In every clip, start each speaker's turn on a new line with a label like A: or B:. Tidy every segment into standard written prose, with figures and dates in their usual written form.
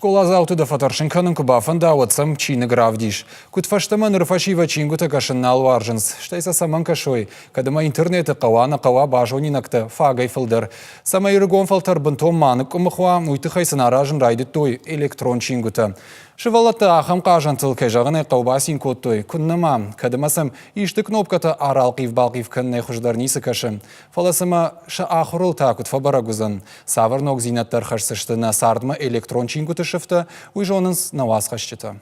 A: Скъоладзауты дӕ фӕтӕрсын кӕнын куы бафӕнда, уӕд сӕм чиныг равдис. Куыд фӕстӕмӕ ныр фӕсивӕд чингуытӕ кӕсын нал уарзынц, стӕй сӕ цӕмӕн кӕсой, кӕд ӕмӕ интернеты хъӕуа нӕ хъӕуа базонинӕгтӕ фагӕй фылдӕр. Цӕмӕй ӕрыгон фӕлтӕр бынтон ма ныкъкъуымых уа, уый тыххӕй сын аразын райдыдтой электрон чингуытӕ. Сывӕллӕттӕ ахӕм хъазӕнтыл, кӕй зӕгъын ӕй хъӕуы, бацин кодтой, куыннӕ ма, кӕд ӕмӕ сӕм исты кнопкӕтӕ аралхъив-балхъив кӕнынӕй хуыздӕр ницы кӕсы. Фӕлӕ цымӕ сӕ ахуырыл та куыд фӕбӕрӕг уыдзӕн, цавӕр ногдзинӕдтӕ ӕрхӕсдзысты нӕ цардмӕ электрон чингуыты сыфтӕ, уый зонынц нӕ уацхӕсджытӕ.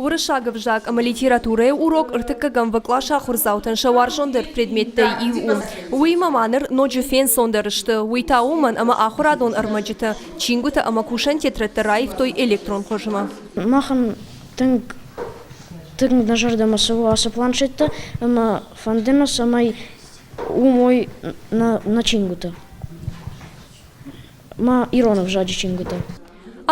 B: Уырыссаг ӕвзаг ӕмӕ литературӕйы урок ӕртыккӕгӕм къласы ахуырдзаутӕн сӕ уарзондӕр предметтӕй иу у. Уыимӕ ма ныр ноджы фенцондӕр сты. Уый та уымӕн, ӕмӕ ахуырадон ӕрмӕджытӕ, чингуытӕ ӕмӕ кусӕн тетрӕдтӕ раивтой электрон хуызмӕ.
C: Махӕн тынг тынг нӕ зӕрдӕмӕ цӕуы ацы планшеттӕ ӕмӕ фӕнды нӕ, цӕмӕй уым уой нӕ чингуытӕ, ма ирон ӕвзаджы чингуытӕ.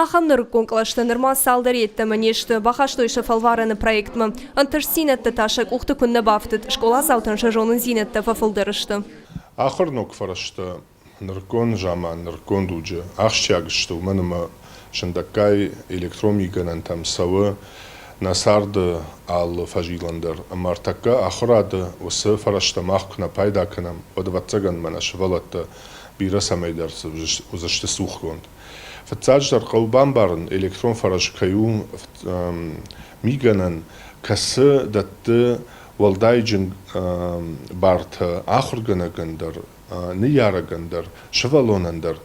B: Ахӕм нырыккон кълӕстӕ нырма цалдӕр йеддӕмӕ не сты, бахастой сӕ фӕлварӕны проектмӕ. Ӕнтыстдзинӕдтӕ та сӕ къухты куыннӕ бафтыд, скъоладзаутӕн сӕ зонындзинӕдтӕ фӕфылдӕр сты.
D: Ахуыр ног фӕрӕзтӕ Нырыккон заман, нырыккон дуджы ахсджиаг сты, уымӕн ӕмӕ сындӕггай электрон мигӕнӕнтӕм цӕуы нӕ царды алы фӕзилӕн дӕр. Ӕмӕ ӕртӕккӕ ахуырады уыцы фӕрӕзтӕ мах куы нӕ пайда кӕнӕм, уӕд, ӕвӕццӕгӕн, мӕнӕ сывӕллӕттӕ бирӕ цӕмӕйдӕр уыдзысты цухгонд. Фыццаджыдӕр хъӕуы бамбарын, электрон фӕрӕз кӕй у мигӕнӕн, кӕцы дӕтты уӕлдайджын бартӕ ахуыргӕнӕгӕн дӕр, ныййарӕгӕн дӕр, сывӕллонӕн дӕр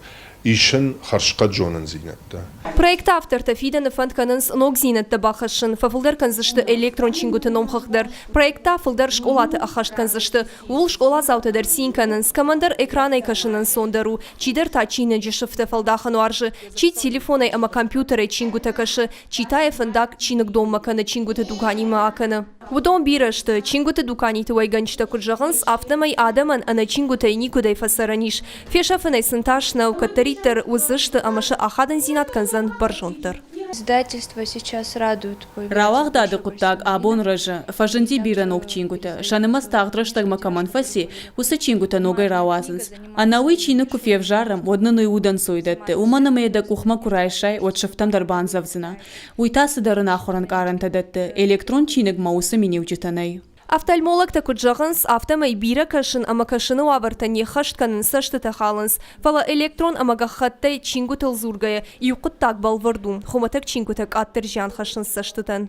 D: исын хӕрзхъӕд зонындзинӕдтӕ.
B: Проекты автортӕ фидӕны фӕнд кӕнынц ногдзинӕдтӕ бахӕссын, фӕфылдӕр кӕндзысты электрон чингуыты номхыгъд дӕр. Проект та фылдӕр скъолаты ӕххӕст кӕндзысты. Ууыл скъоладзаутӕ дӕр цин кӕнынц, кӕмӕндӕр экранӕй кӕсын ӕнцондӕр у, чидӕр та чиныджы сыфтӕ фӕлдахын уарзы, чи телефонӕй ӕмӕ компьютерӕй чингуытӕ кӕсы, чи та йӕ фӕндаг чиныгдонмӕ кӕнӕ чингуыты дуканимӕ акӕны. Уыдон бирӕ сты, чингуыты дуканиты уӕйгӕнджытӕ куыд зӕгъынц, афтӕмӕй адӕмӕн ӕнӕ чингуытӕй никуыдӕй фӕцӕрӕн ис. Фесӕфынӕй сын тас нӕу, кӕддӕриддӕр уыдзысты ӕмӕ сӕ ахадындзинад кӕндзӕн бӕрзонддӕр.
E: Издательство сейчас радует.
F: Рауагъдады хъуыддаг абон рӕзы. Фӕзынди бирӕ ног чингуытӕ. Сӕ нымӕц тагъд рӕстӕгмӕ кӕмӕн фӕци, уыцы чингуытӕ ногӕй рауадзынц. Ӕнӕуый чиныг куы февзарӕм, уӕд нын уый удӕнцой дӕтты, уымӕн ӕмӕ йӕ дӕ къухмӕ куы райсай, уӕд сыфтӕм дӕр бандзӕвдзынӕ. Уый та цыдӕр ӕнахуыр ӕнкъарӕнтӕ дӕтты, электрон чиныгмӕ уыцы миниуджытӕ нӕй.
B: Офтальмологтӕ куыд зӕгъынц, афтӕмӕй бирӕ кӕсын ӕмӕ кӕсыны уавӕртӕ не ххӕст кӕнын цӕстытӕ халынц, фӕлӕ электрон ӕмӕ гӕххӕттӕй чингуытыл дзургӕйӕ, иу хъуыддаг бӕлвырд у, хуымӕтӕг чингуытӕ къаддӕр зиан хӕссынц цӕстытӕн.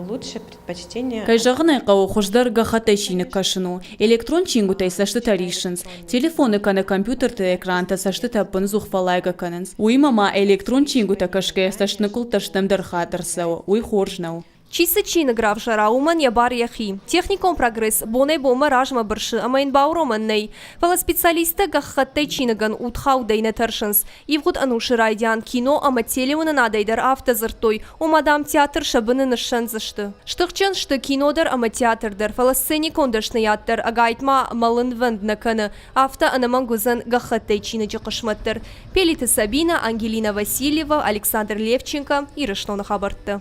E: Лучше предпочтение.
F: Кӕй зӕгъын ӕй хъӕуы, хуыздӕр гӕххӕттӕй чиныг кӕсын у. Электрон чингуытӕй цӕстытӕ риссынц. Телефоны кӕнӕ компьютерты экрантӕ цӕстытӕ ӕппынӕдзух фӕллайгӕ кӕнынц. Уыимӕ ма электрон чингуытӕ кӕсгӕйӕ цӕстныкъуылдтӕ стӕмдӕр хатт ӕрцӕуы, уый хорз нӕу.
B: Чи цы чиныг равзара, уымӕн йӕ бар йӕхи. Техникон прогресс бонӕй-бонмӕ размӕ бырсы ӕмӕ йын бауромӕн нӕй. Фӕлӕ специалисттӕ гӕххӕттӕй чиныгӕн удхаудӕй нӕ тӕрсынц. Ивгъуыд ӕнусы райдиан кино ӕмӕ телеуынынадӕй дӕр афтӕ дзырдтой, ома, дам, театр сӕ быны ныссӕндзысты. Стыхджын сты кино дӕр ӕмӕ театр дӕр, фӕлӕ сценикон дӕсныйад дӕр ӕгайтма мӕлынвӕнд нӕ кӕны, афтӕ ӕнӕмӕнг уыдзӕн гӕххӕттӕй чиныджы хъысмӕт дӕр. Пелиты Сабинӕ, Ангелина Васильева, Александр Левченко, Ирыстоны хабӕрттӕ.